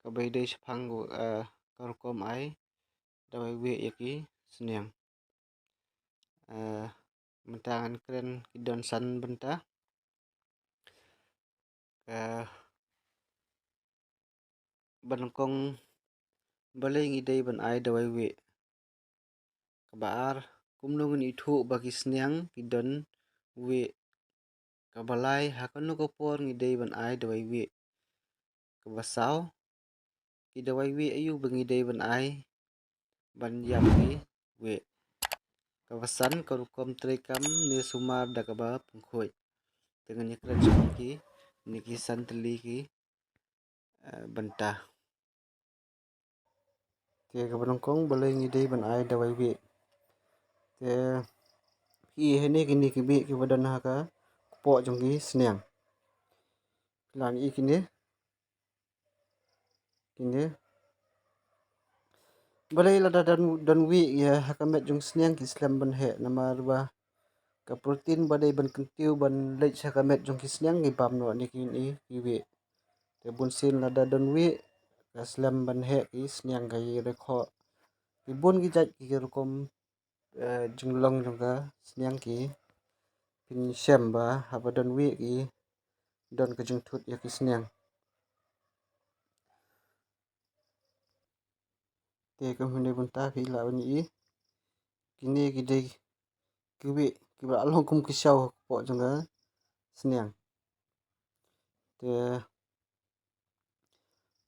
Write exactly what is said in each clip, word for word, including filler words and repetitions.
kaba ïadei shaphang, eh, ka rukom ai dawai wieh ïa ki sniang. Eh, mynta ngan kren ki don san bynta. Kaba nyngkong, balei ngi dei ban ai dawai wieh? Kaba ar, kumno ngin ithuh ba ki sniang ki don wieh? Kaba lai, ha kano ka por ngi dei ban ai dawai wieh? Kaba saw, ki dawai wieh aïu ba ngi dei ban ai ban ïap ki wieh? Kaba san, ka rukom treikam ne sumar da kaba pynkhuid. Te ngan ïa kren shaphang kine ki san tylli ki, eh, bynta. Te kaba nyngkong, balei ngi dei ban ai dawai wieh? Te phi i hangne kine ki wieh kiba don ha ka kpoh jong ki sniang. Phi lah ban i kine, kine. Balei lada don, don wieh ïa ha ka met jong sniang ki slem ban heh? Namar ba ka protein ba dei ban kyntiew ban leit sha ka met jong ki sniang ki bam noh ne kine ki wieh. Te bunsien lada don wieh, ka slem ban heh ki sniang, ka ïa rekhoh. Ki bun ki jait ki rukom, eh, jinglong jong ka sniang ki pynshem ba haba don wieh ki don ka jingthut ïa ki sniang. Te kum hangne bynta phi lah ban i, kine ki dei ki wieh kiba la long kum ki shaw ha ka kpoh jong ka sniang. Te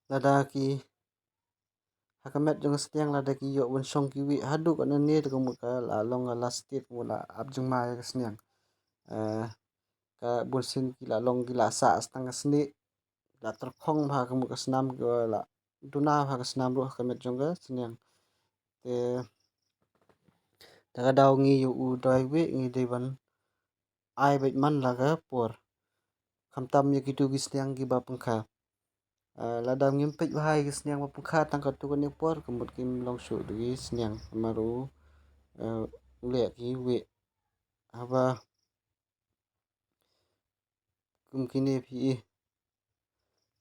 lada ki, ha ka met jong ka sniang lada ki ïoh ban shong ki wieh haduh katne, te ka mut ka la long ka last stage, ka mut la ap jingma ïa ka sniang. Eh, ka bunsien ki la long, ki la sah tang ka snieh, la tyrkhong bha, ka mut ka snam ka la duna bha, ka snam ruh ha ka met jong ka sniang. Te da ka daw ngi ïoh u dawai wieh, ngi dei ban ai beit man la ka por, khamtam ïa kitu ki sniang kiba pynkha. Ah, lada ngim peit bha ïa ki sniang ba pynkha tang katto katne por, ka mut kim long shuh da ki sniang, namar u, eh, u leh ki wieh. Haba kum kine phi i,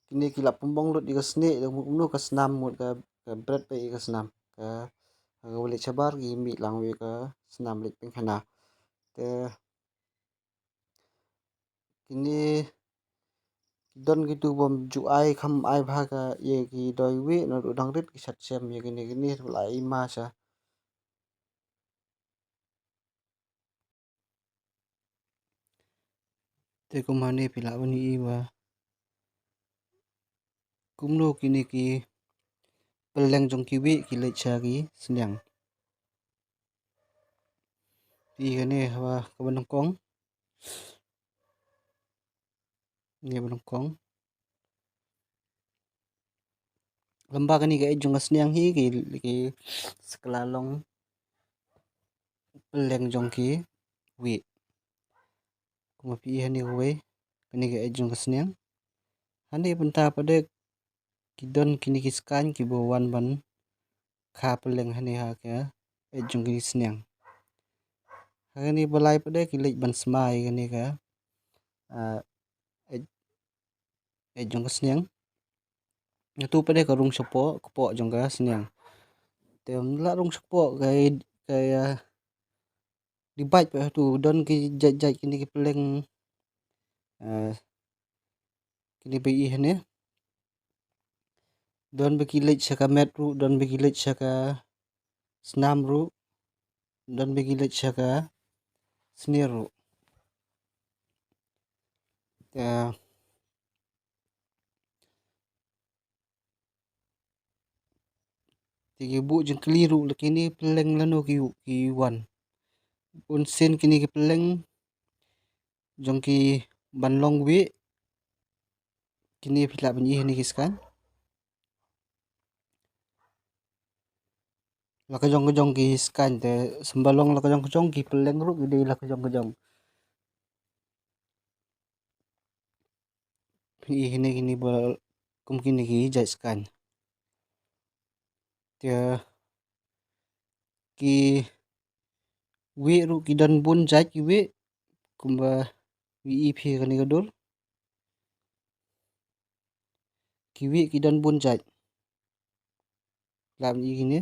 kine ki la pynbong lut ïa ka snieh, da mut kumno ka snam, mut ka, ka bret beit ïa ka snam. Ka, ka ba leit shabar ki mih lang wei ka snam leit pynkhana. Te kine ki don kitu bym ju ai, kham ai bha ka ïa ki dawai wieh, naduh dang rit ki shat shem ïa kine, kine ba la i ma sha. Te kum hangne phi lah ban i ba kumno kine ki pylleng jong ki wieh ki leit sha ki sniang. Phi i kane, haba kaba nyngkong, kane ba nyngkong. Lymba kane ka eit jong ka sniang hi ki, ki sa kylla long pylleng jong ki wieh. Kumba phi i hangne kawei, kane ka eit jong ka sniang. Hangne bynta pat de ki don kine ki skaiñ kiba wan ban kha pylleng hangne ha ka eit jong kine ki sniang. Ha kane ba lai pat de ki leit ban sma ïa kane ka, ah, eit, eit jong ka sniang. Nangtu pat de ka rung shapoh, kpoh jong ka sniang. Te ym lah rung shapoh, ka, ka, ah, dibait pat hatu, don ki jait jait kine ki pylleng, ah, kine ba i hangne. Don ba ki leit sha ka met ruh, don ba ki leit sha ka snam ruh, don ba ki leit sha ka snier ruh. Te, te ki buh jingkylli ruh la kine pylleng lano ki, ki wan. Bunsien kine ki pylleng jong ki ban long wieh, kine phi lah ban i hangne ki skaiñ. La ka jong ka jong ki skaiñ, te symba long la ka jong ka jong, ki pylleng ruh ki dei la ka jong ka jong. Phi i kine, kine ba kum kine ki jait skaiñ. Te ki wieh ruh ki don bun jait ki wieh, kumba phi i phi kane ka dur. Ki wieh ki don bun jait. Lah ban i kine.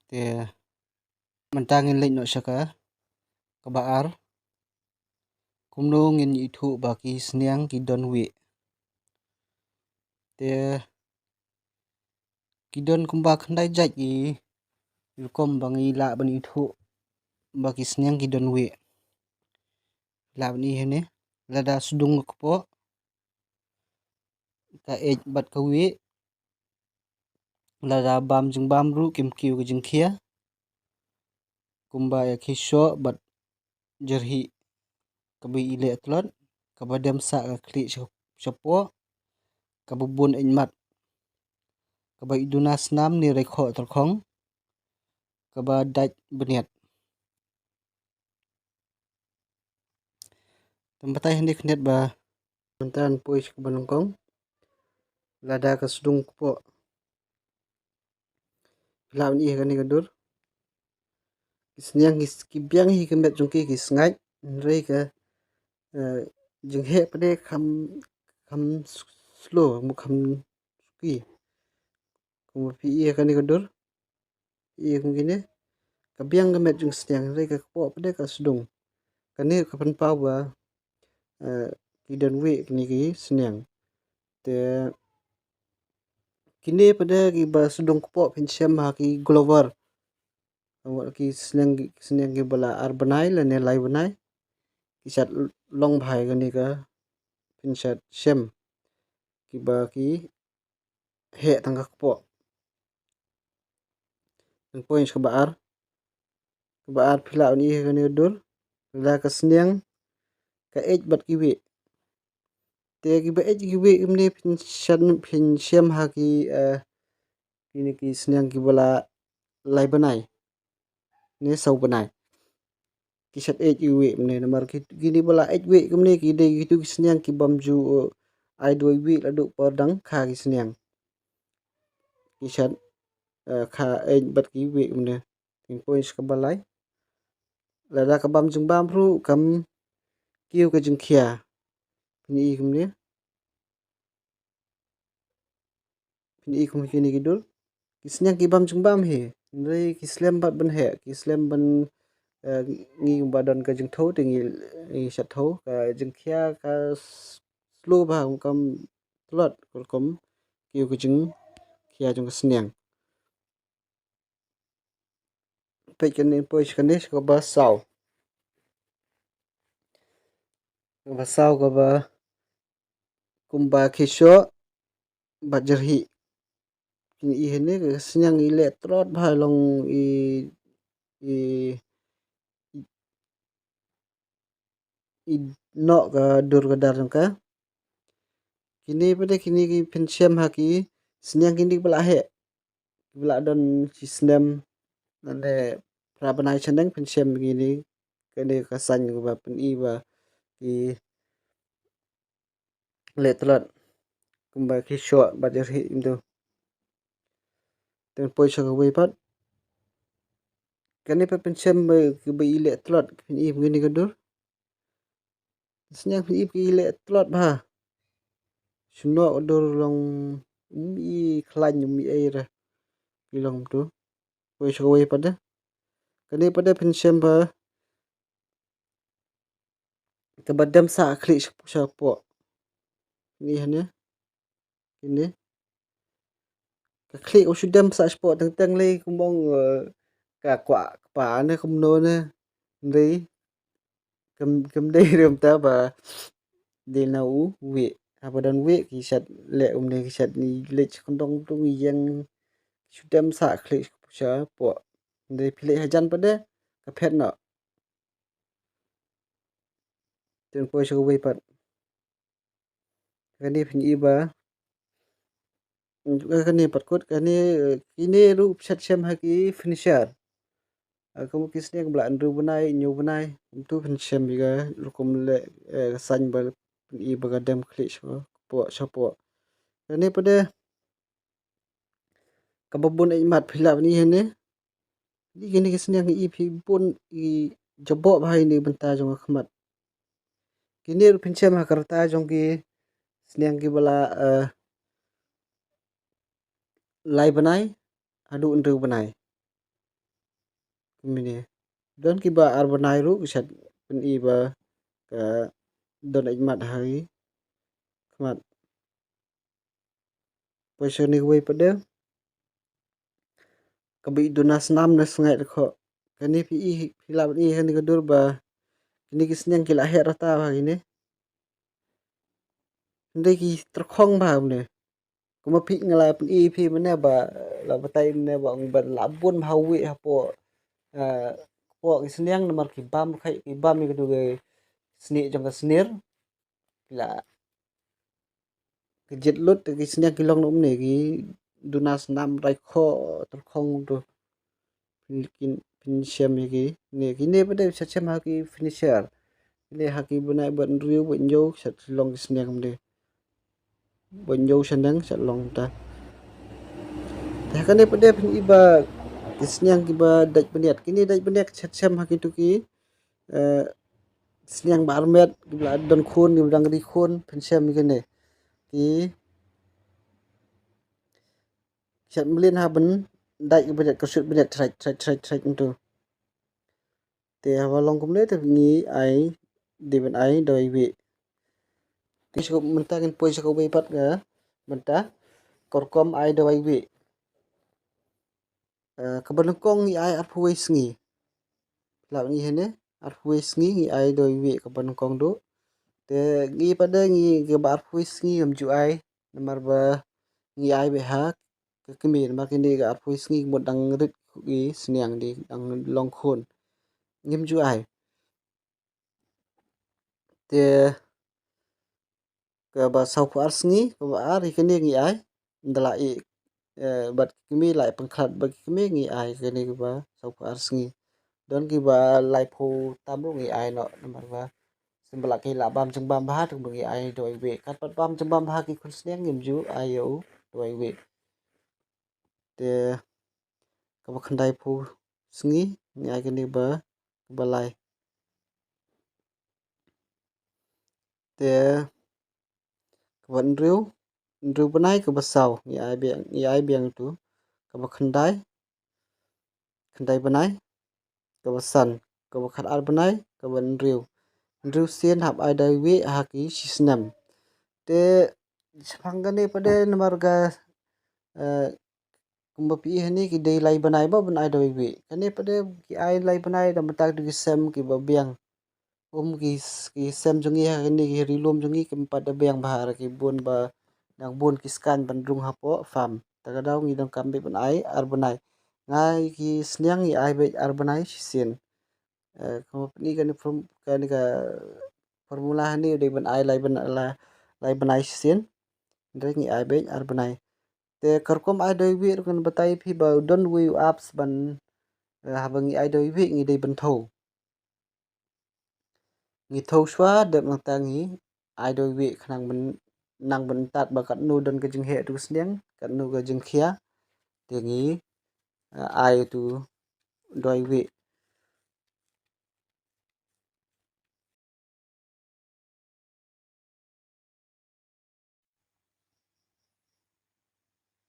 Te mynta ngin leit noh sha ka kaba ar. Kumno ngin ithuh ba ki sniang ki don wieh. Te ki don kumba khyndai jait ki rukom ba ngi lah ban ithuh ba ki sniang ki don wieh. Lah ban i hangne, lada sdung ka kpoh, ka eit bad ka wieh, lada bam jingbam ruh kim kiew ka jingkhia. Kumba ïa ki shoh bad jyrhih, kaba i leh tlot, kaba dem sah ka khlieh sha, shapoh, kaba bun eit mat, kaba i duna snam ne reikhoh tyrkhong, kaba dait bniat. Tang batai hangne khyndiat ba mynta ngan poi sha kaba nyngkong. Lada ka sdung kpoh, lah ban i ha kane ka dur. Ki sniang ki, ki biang hi ka met jong ki, ki sngaid, hynrei ka, eh, jingheh pat de kham, kham slow, mo kham suki. Kumba phi i ha kane ka dur, i kum kine, ka biang ka met jong sniang, hynrei ka kpoh pat de ka sdung. Kane ka pynpaw ba, eh, ki don wieh kine ki sniang. Te kine pat de kiba sdung kpoh phin shem ha ki glover. Wat ki sniang, ki sniang kiba la ar bnai lane lai bnai, ki shait long bha ïa kane ka, phin shait shem. Kiba ki heh tang ka kpoh. Ngan poi sha kaba ar. Kaba ar phi lah ban i ha kane ka dur, lada ka sniang ka eit bad ki wieh. Te kiba eit ki wieh kumne phin shem, phin shem ha ki, eh, kine ki sniang kiba la lai bnai ne saw bnai. Ki shait eit ki wieh kumne, namar ki, kine ba la eit wieh kumne ki dei kitu ki sniang ki bym ju, eh, ai duwai wieh la duh por dang kha ki sniang. Ki shait, eh, kha eit bad ki wieh kumne. Te ngan poi sha kaba lai. Lada ka bam jingbam ruh kam kiew ka jingkhia. Phin i kumne. Phin i kum kine ki dur. Ki sniang ki bam jingbam hi, hynrei ki slem bad ban heh, ki slem ban, eh, ngi ba don ka jingthew te ngi, ngi shait thew. Ka jingkhia ka s-, slow bha, kam tlot, kum kiew ka jingkhia jong ka sniang. Peit kane, poi sha kane, sha kaba saw. Kaba saw kaba kumba ki shoh bad jyrhih. Phin i hangne ka sniang i leh tlot bha, long i, i, i noh ka dur ka dar jong ka. Kine pat de kine ki phin shem ha ki sniang kine kiba la heh, kiba la don shi snem lane phra bnai shaneng, phin shem kine, kane ka saiñ kaba phin i ba ki leh tlot, kumba ki shoh bad jyrhih kumtu. Te ngan poi sha kawei pat. Kane pat phin shem ba, ba i leh tlot, phin i ba kine ka dur. Sniang phin i ba i leh tlot bha. Shu noh ka dur, long um i khlaiñ, um i ei re. Ki long kumtu. Poi sha kawei pat de. Kane pat de phin shem ba kaba dem sah khlieh sha, shapoh. Ni hangne. Kine. Ka khlieh u shu dem sah shapoh teng teng lei, kumba ong, eh, ka kwah kpa ne kumno ne. Hynrei kam, kam dei ruh mynta ba dei na u wieh. Haba don wieh ki shait leh kumne, ki shait ni leit sha kyndong tu ngi ïeng, shu dem sah khlieh shapoh. Hynrei phi leit hajan pat de ka phet noh. Te ngan poi sha kawei pat. Kane phin i ba, kane pat kut, kane, eh, kine ruh phin shem ha ki finisher. Ah, kum ki sniang ba la hynriew bnai, hynñiew bnai, kumtu phin shem ïa ka rukom leh, eh, ka saiñ ba phin i ba ka dem khlieh shapoh, shapoh. Kane pat de kaba bun eit mat, phi lah ban i hangne. Kine ki sniang i phi bun i jaboh bha ïa kine ki bynta jong ka khmat. Kine ruh phin shem ha ka rta jong ki sniang kiba la, eh, lai bnai haduh hynriew bnai. Kumne. Don kiba ar bnai ruh ki shait pyni ba ka don ai mat ha ki khmat. Poi sha kane kawei pat de. Kaba i duna snam na sngaid rkhoh. Kane phi i, phi lah ban i ha kane ka dur ba kine ki sniang ki la heh rta bha kine. Hynrei ki tyrkhong bha kumne. Kumba phi, nga la pyni phi mynne ba, la batai mynne ba ong ba la bun bha uwei hapoh, eh, hapoh ki sniang namar ki bam, ki bam ïa katu ka snieh jong ka snir. Ki la ka jied lut, ki sniang ki long kumne, ki duna snam rai khoh tyrkhong tu. Phin, phin, phin shem ïa ki. Ne, kine pat de shet shem ha ki finisher. Kine ha ki bnai ba hynriew, ba hynñiew, shet long ki sniang kumne. Ba hynñiew shaneng shet long ta. Te ha kane pat de phin i ba ki sniang kiba dait bniat. Kine dait bniat shet shem ha kitu ki, eh, sniang ba armet, kiba la don khun, kiba dang ri khun, phin shem ïa kine. Ki shet mlien ha ban dait kiba dait, ka shet bniat threk, threk, threk, threk ntu. Te haba long kumne te ngi ai, dei ban ai dawai wieh. Te sha ka, mynta ngin poi sha kawei pat ka bynta ka rukom ai dawai wieh. Eh, kaba nyngkong ngi ai arphew wei sngi. Lah ngi hene, arphew wei sngi ngi ai dawai wieh kaba nyngkong duh. Te ngi pat de ngi kaba arphew wei sngi ngim ju ai. Namar ba ngi ai beit ha ka kmie, namar kine ka arphew wei sngi mut dang rit ki sniang, dei dang long khun. Ngim ju ai. Te kaba sawphew ar sngi, kaba ar, ïa kine ngi ai. Ynda la ïeh, eh, bad ki kmie, la ïeh pynkhlad bad ki kmie, ngi ai kine kaba sawphew ar sngi. Don kiba laiphew tam ruh ngi ai noh, namar ba symbai la ki la bam jingbam bha, te ngi ai dawai wieh. Kat pat bam jingbam bha ki khun sniang ngim ju ai ïa u dawai wieh. Te kaba khyndaiphew sngi ngi ai kine ba, kaba lai. Te kaba hynriew, hynriew bnai kaba saw, ngi ai biang, ngi ai biang tu. Kaba khyndai, khyndai bnai, kaba san, kaba khatar bnai, kaba hynriew. Hynriew sien hap ai dawai wieh ha ki shisnem. Te shaphang kane pat de namar ka, eh, kumba phi i hangne ki dei lai bnai ba ban ai dawai wieh. Kane pat de ki ai lai bnai da mynta tu ki sem kiba biang. Um ki s-, ki sem jong ngi ha kine ki ri lum jong ngi kim pat da biang bha, ki bun ba dang bun ki skan ban rung hapoh farm. Ta ka daw ngi donkam beit ban ai ar bnai. Nga ki sniang ngi ai beit ar bnai shisien. Eh, kumba pyni kane form-, kane ka formula hangne dei ban ai lai bnai, la-, lai bnai shisien. Hynrei ngi ai beit ar bnai. Te ka rukom ai dawai wieh ruh ngan batai phi ba don uwei u apps ban, eh, haba ngi ai dawai wieh ngi dei ban thew. Ngi thew shuwa dep nangta ngi ai dawai wieh khnang ban, nang ban tad ba katno don ka jingheh tu sniang, katno ka jingkhia. Te ngi, eh, ai tu dawai wieh.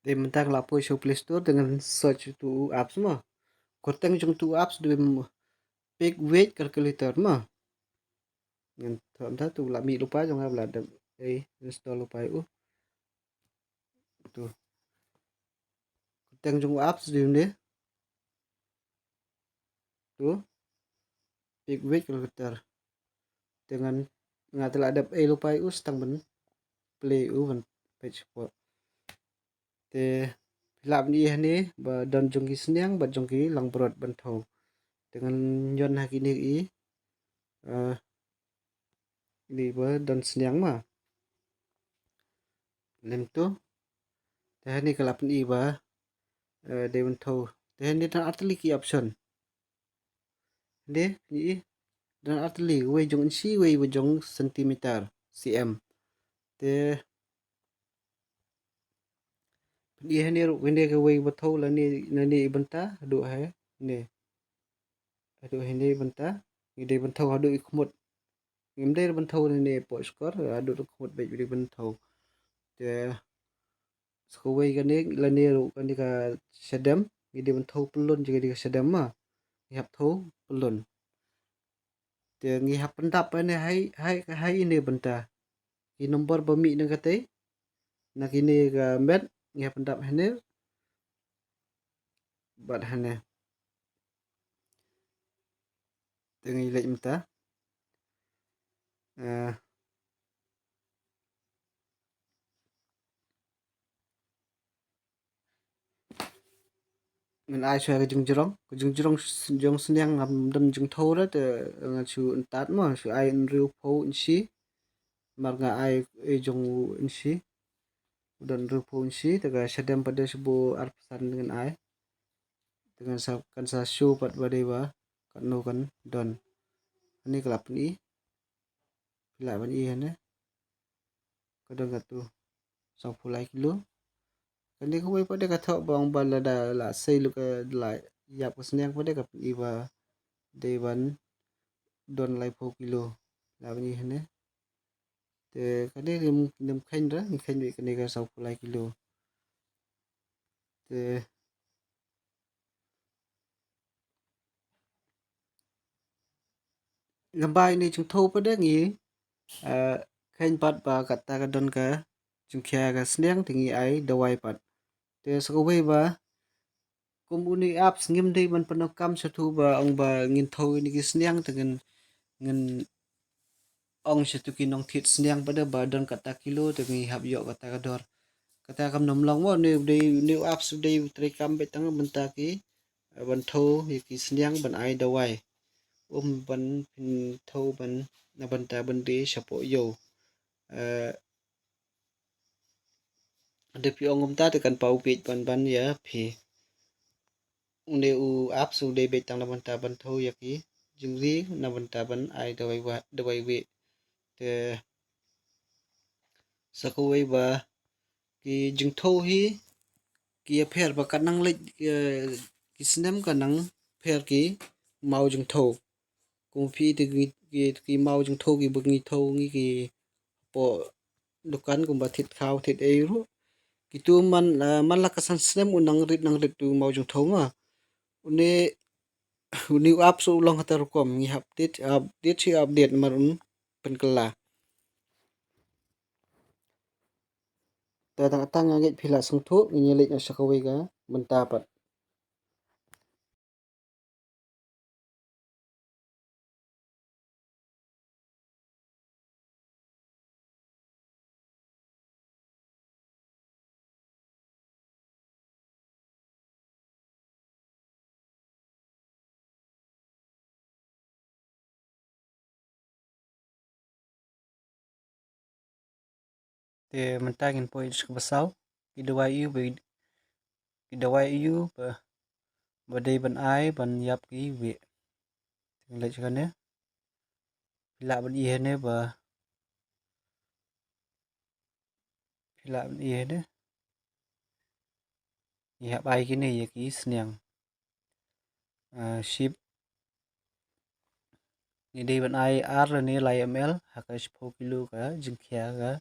Te mynta nga la poi sha u Play Store te ngan search tu u apps mo. Kyrteng jong tu u apps dei Pig Weight Calculator mo. Ngan thoh mynta tu la mih lypa jong nga ba la dep, eh, install lypa u. Tu. Kyrteng jong u apps dei ne. Tu. Pig Weight Calculator. Te ngan, nga te la dep ai lypa u, sa tang ban play u ban peit shapoh. Te phi lah ban i hangne ba don jong ki sniang bad jong ki langbrot ban thew. Te ngan ïoh ha kine ki, eh, kine ba don sniang ma. Lem tu. Te hangne ka la pyni ba, eh, dei ban thew. Te hangne don artylli ki option. Hangne, ni i. Don artylli, wei jong inchi, wei ba jong centimeter, C M. Te pyni hangne ruh, hangne kawei ba thew lane, lane i bynta, haduh hangne. Haduh hangne i bynta. Ngi dei ban thew haduh i khmut. Ngim dei ban thew ne ne poh shkor, haduh i khmut beit ngi dei ban thew. Te sa kawei kane lane ruh kane ka shadem, ngi dei ban thew pyllun jong kane ka shadem ma. Ngi hap thew pyllun. Te ngi hap pyndap ine hai, hai, hai ine bynta. Ki nombor ba mih na katei, na kine ka met, ngi hap pyndap hane bad hane. Te ngi leit mynta. Eh, ngan ai shuwa ka jingjrong, ka jingjrong s-, jong sniang ngam don jingthew re, te ngan shu ntad mo, shu ai hynriewphew inshi. Mar nga ai, eh, jong u inshi. U don hynriewphew inshi, te ka shadem pat de shu buh arphew san ngan ai. Te ngan sa, kan sa shu pat ba dei ba katno kan don. Ani ka la pyni. Phi lah ban i hane. Ka don katto sawphew lai kilo. Kane kawei pat de ka thoh ba ong ba lada la sei lut ka la ïap ka sniang pat de ka pyni ba dei ban don laiphew kilo. Lah ban i hane. Te kane ngim, ngim kheiñ re, ngim kheiñ beit kane ka sawphew lai kilo. Te lem bad ine jingthew pat de ngi, eh, kheiñ pat ba kata ka don ka jingkhia ka sniang te ngi ai dawai pat. Te sa kawei ba kum une u apps ngim dei ban pyndonkam shatu ba ong ba ngin thew ine ki sniang te ngin, ngin ong shatu ki nongthied sniang pat de ba don kata kilo te ngi hap ïoh kata ka dor. Kata kam nym long mo, une u dei, une u apps u dei u treikam beit tang bynta ki, eh, ban thew ïa ki sniang ban ai dawai. Um ban pynthew ban, na bynta ban die shapoh ïew. Eh, Lada phi ong kumta te kan paw bieit ban ban ïa phi. Une u apps u dei beit tang na bynta ban thew ïa ki jingri, na bynta ban ai dawai wa, dawai wieh. Te sa kawei ba ki jingthew hi ki ïapher ba ka nang leit, eh, ki snem ka nang pher ki maw jingthew. Kum phi te ki, ki, ki maw jingthew kiba ngi thew ngi ki hapoh dukan kumba thied khaw thied ei ruh. Kitu man, ah, man la ka san snem u nang rit nang rit tu maw jingthew ma. Une, une u apps u long hata rukom ngi hap update, update shi update mar un pynkylla. Te tang tang nga ngeit phi la sngewthuh, ngin ïa leit noh sha kawei ka bynta pat. Te mynta ngin poi sha kaba saw, ki dawai aiu ba, ki dawai aiu ba, ba dei ban ai ban ïap ki wieh. Te leit sha kane. Phi lah ban i hangne ba, phi lah ban i hangne. Ngi hap ai kine ïa ki sniang. Ah, ship. Ngi dei ban ai ar lane lai M L ha ka shiphew kilo ka jingkhia ka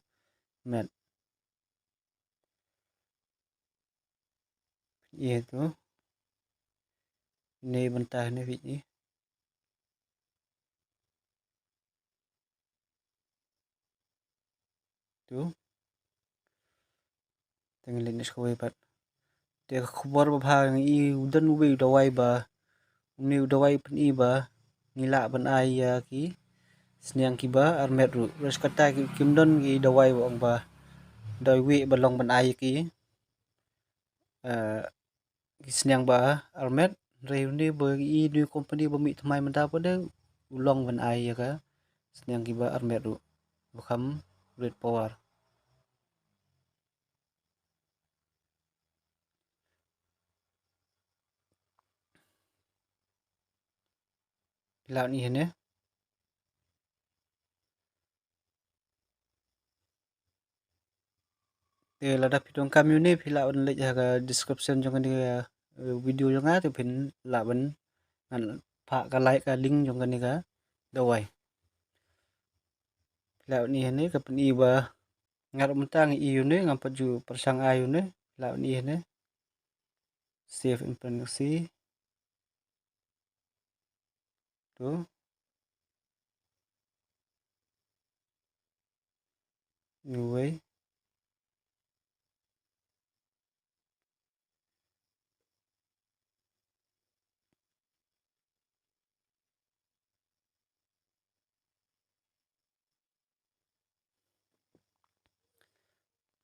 met. Ïa tu. Ine bynta ne phi ïa. Tu. Te ngi leit na kawei pat. Te ka khubor ba bha ngi i u don uwei u dawai ba, une u dawai pyni ba ngi lah ban ai ïa ki sniang kiba armet ruh. Ruh kata ki, kim don ki dawai ba ong ba dawai wieh ba long ban ai ïa ki, eh, ki sniang ba armet. Hynrei une ba i une u company ba mih thymmai mynta pat de u long ban ai ïa ka sniang kiba armet ruh ba kham rit power. Phi lah ban i hangne. Te lada phi donkam ïa une phi lah ban leit ha ka description jong kane ka, eh, video jong nga te phin lah ban ngan phah ka link, ka link jong kane ka dawai. Phi lah ban i hangne, ka pyni ba nga ruh mynta nga i ïa une, ngam pat ju pyrshang ai ïa une. Phi lah ban i hangne. Save in pregnancy. To. Anyway.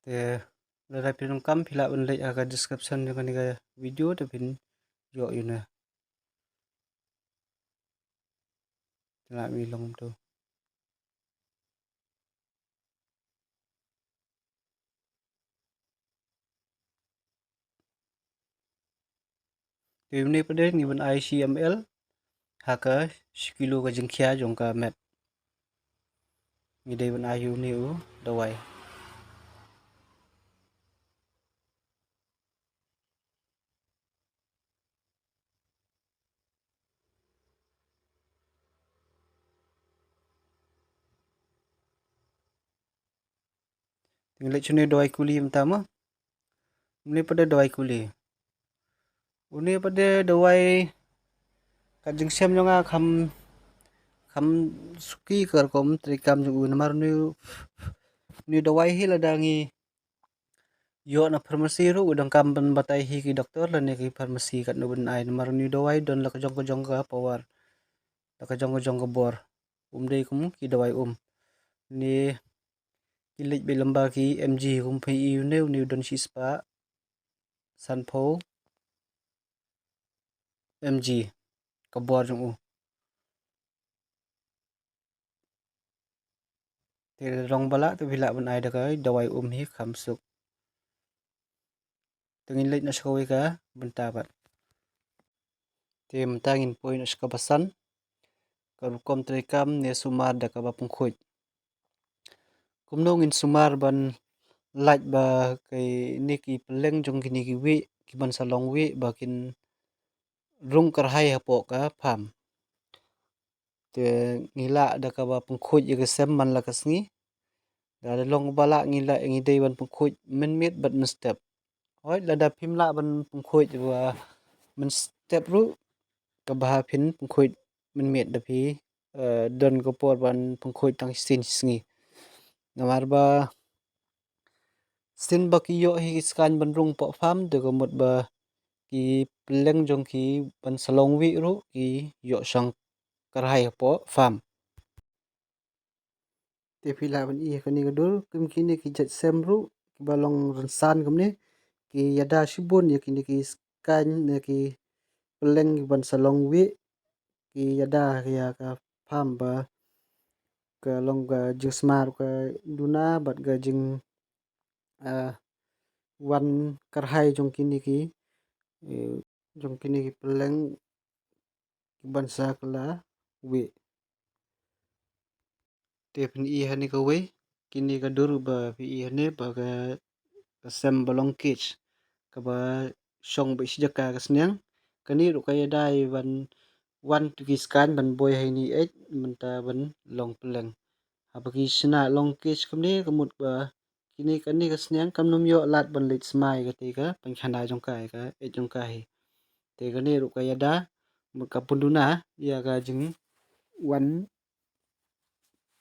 Te lada phi donkam phi lah ban leit ha ka description jong kane ka video te phin ïoh ïa une. Te lah mi long to. Te une pat de ngi ban ai shi ml ha ka shi kilo ka jingkhia jong ka met. Ngi dei ban ai une u dawai. Te ngi leit sha une u dawai kuli mynta mo. Une pat de dawai kuli. Une pat de dawai, ka jingshem jong nga kham, kham suki ka rukom treikam jong u namar une, une u dawai hi lada ngi ïoh na pharmacy ruh u donkam ban batai hi ki doktor lane ki pharmacy katno ban ai namar une u dawai don la ka jong ka jong ka power, la ka jong ka jong ka bor. Um dei kum ki dawai um. Une ki leit beit lamba ki mg, kum phi i une, une u don shispah sanphew mg ka bor jong u. Te long ba lah te phi lah ban ai da ka dawai um hi kham suk. Te ngin leit noh sha kawei ka bynta pat. Te mynta ngin poi noh sha kaba san, ka rukom treikam ne sumar da kaba pynkhuid. Kumno ngin sumar ban lait ba kine ki pylleng jong kine ki wieh ki ban sa long wieh ba kin rung kyrhai hapoh ka farm. Te ngi lah da kaba pynkhuid ïa ka sem man la ka sngi. Da, da long ba lah ngi lah, ngi dei ban pynkhuid mynmiet bad mynstep. Hooid, lada phim lah ban pynkhuid ba mynstep ruh, ka bha phin pynkhuid mynmiet da phi, eh, don ka por ban pynkhuid tang shisien shi sngi. Namar ba shisien ba ki ïoh hi ki skaiñ ban rung hapoh farm, te ka mut ba ki pylleng jong ki ban sa long wieh ruh ki ïoh shong kyrhai hapoh farm. Te phi lah ban i ha kane ka dur, kum kine ki jait sem ruh kiba long rynsan kumne, ki ïada shibun ïa kine ki skaiñ ne ki pylleng ki ban sa long wieh, ki ïada ïa ka farm ba ka long ka jingsumar ka duna bad ka jing, ah, wan kyrhai jong kine ki, eh, jong kine ki pylleng ki ban sa kylla wieh. Te phin i hangne kawei, kine ka dur ba phi i hangne ba ka, ka sem ba long cage, kaba shong beit shi jaka ka sniang. Kane ruh ka ïada ban wan tu ki skaiñ ban boi ha ine i eit mynta ban long pylleng. Haba ki shna long cage kumne ka mut ba kine, kane ka sniang kam nym ïoh lad ban leit smai kata ka painkhana jong ka, ka eit jong ka hi. Te kane ruh ka ïada, mut ka pynduna ïa ka jingwan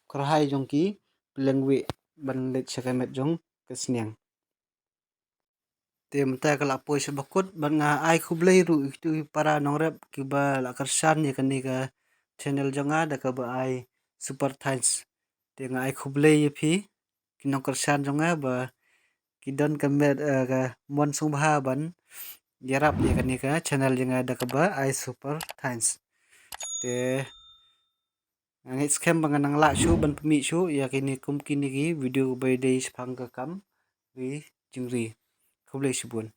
kyrhai jong ki pylleng wieh ban leit sha ka met jong ka sniang. Te mynta ka la poi sha ba kut, bad nga ai khublei ruh ïa kitu ki para nongrep kiba la kyrshan ïa kane ka channel jong nga da kaba ai Super Thanks. Te nga ai khublei ïa phi ki nongkyrshan jong nga ba ki don ka met, eh, ka mon sngewbha ban ïarap ïa kane ka channel jong nga da kaba ai Super Thanks. Te nga ngeit skhem ba ngan nang lah shuh ban pynmih shuh ïa kine kum kine ki video ba dei shaphang ka kam ri jingri. Khublei shibun.